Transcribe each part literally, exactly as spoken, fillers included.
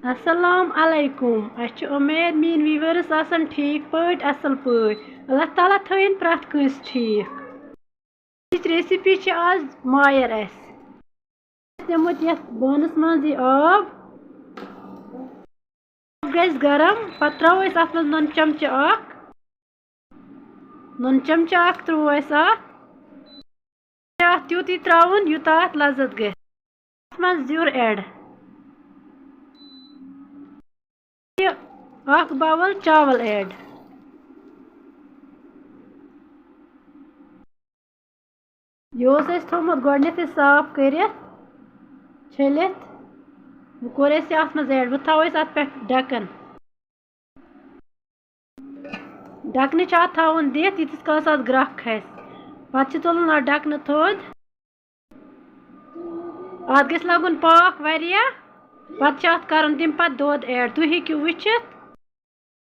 السلام علیکم۔ اَسہِ چھِ اُمید میٛٲنۍ viewers آسَن ٹھیٖک پٲٹھۍ، اَصٕل پٲٹھۍ۔ اللہ تعالیٰ تھٲیِن پرٛٮ۪تھ کٲنٛسہِ ٹھیٖک۔ یہِ recipe چھِ آز مایَر اَسہِ۔ أسۍ نِمو یَتھ بانَس منٛز یہِ آب۔ آب گژھِ گرم، پَتہٕ ترٛاوو أسۍ اَتھ منٛز نُن چمچہٕ اَکھ۔ نُن چمچہٕ اَکھ ترٛوو اَسہِ اَتھ۔ اَتھ تیوٗتٕے ترٛاوُن، یوٗتاہ اَتھ لذت گژھِ۔ اَتھ منٛز زیُر add۔ یہِ اَکھ bowl چاول add۔ یہِ اوس اَسہِ تھوٚومُت گۄڈٕنٮ۪تھٕے صاف کٔرِتھ، چھٔلِتھ۔ وۄنۍ کوٚر اَسہِ یہِ اَتھ منٛز add۔ وۄنۍ تھاوو أسۍ اَتھ پٮ۪ٹھ ڈَکَن۔ ڈَکنہٕ چھُ اَتھ تھاوُن دِتھ، ییٖتِس کالَس اَتھ گرٛٮ۪کھ کھسہِ۔ پَتہٕ چھِ تُلُن اَتھ ڈَکنہٕ تھوٚد۔ اَتھ گژھِ لَگُن پاکھ واریاہ۔ پَتہٕ چھِ اَتھ کَرُن تَمہِ پَتہٕ دۄد add۔ تُہۍ ہیٚکِو وٕچھِتھ۔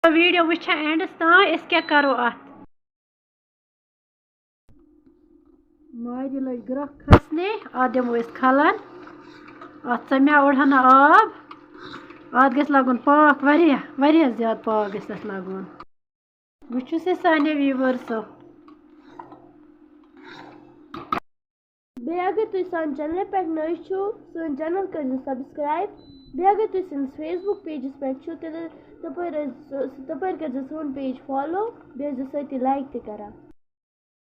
Video وٕچھان endس تام أسۍ کیٛاہ کَرو اَتھ۔ ماجہِ لٔج گرٛٮ۪کھ کھسنہِ، اَتھ دِمو أسۍ کھلَن۔ اَتھ ژَمہِ ہا اوٚڑ ہنا آب۔ اَتھ گژھِ لَگُن پاکھ واریاہ، واریاہ زیادٕ پاکھ گژھِ اَتھ لَگُن۔ وٕچھِو سا سانیو viewersو۔ بیٚیہِ اگر تُہۍ سانہِ channelہِ پٮ۪ٹھ نٔوۍ چھِو، سٲنۍ channel کٔرۍزیو subscribe۔ بیٚیہِ اگر تُہۍ سٲنِس Facebook pageس پٮ۪ٹھ چھِو، تیٚلہِ تَپٲرۍ ٲسۍ، تَپٲرۍ کٔرۍزیو سون page follow، بیٚیہِ ٲسۍزیو سۭتی like تہِ کران۔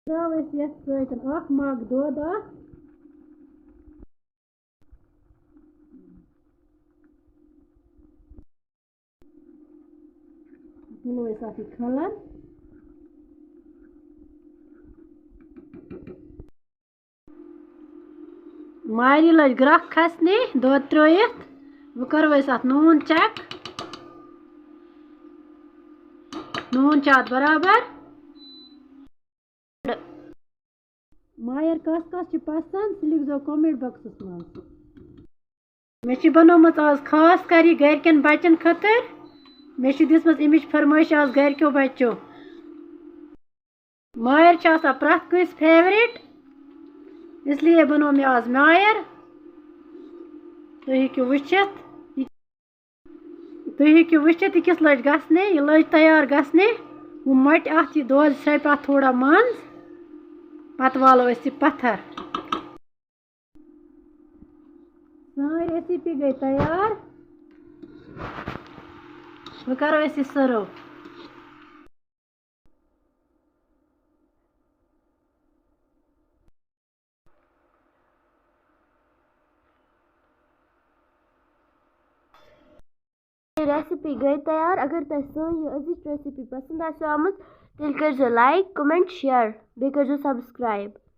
ترٛاوو أسۍ یَتھ سۭتۍ اَکھ مَگ دۄد اَکھ۔ تُلو أسۍ اَتھ یہِ کھَلَن۔ ماجہِ لٔج گرٛٮ۪کھ کھَسنہِ، دۄد ترٛٲیِتھ۔ وۄنۍ کَرو أسۍ اَتھ نوٗن check۔ نوٗن چھُ اَتھ برابر۔ مایَر کَس کَس چھِ پَسنٛد، سُہ لیکھزیو comment boxس منٛز۔ مےٚ چھِ بَنٲومٕژ آز خاص کر یہِ گَرِکٮ۪ن بَچَن خٲطرٕ۔ مےٚ چھِ دِژمٕژ اَمِچ فرمٲیش آز گَرِکیو بَچو۔ مایَر چھِ آسان پرٛٮ۪تھ کٲنٛسہِ favourite، اس لیے بَنوو مےٚ آز مایَر۔ تُہۍ ہیٚکِو وٕچھِتھ۔ تُہۍ ہیٚکِو وٕچھِتھ، یہِ کِژھ لٔج گژھنہِ، یہِ لٔج تیار گژھنہِ۔ وۄنۍ مۄٹہِ اَتھ یہِ دۄد سرٛیٚپہِ اَتھ تھوڑا منٛز، پَتہٕ والو أسۍ یہِ پَتھر۔ سٲنۍ recipe گٔے تیار، وۄنۍ کَرو أسۍ یہِ serve۔ recipe گٔے تیار۔ اگر تۄہہِ سٲنۍ یہِ أزِچ recipe پسنٛد آسہِ آمٕژ، تیٚلہِ کٔرۍزیو like، comment، share، بیٚیہِ کٔرۍزیو subscribe۔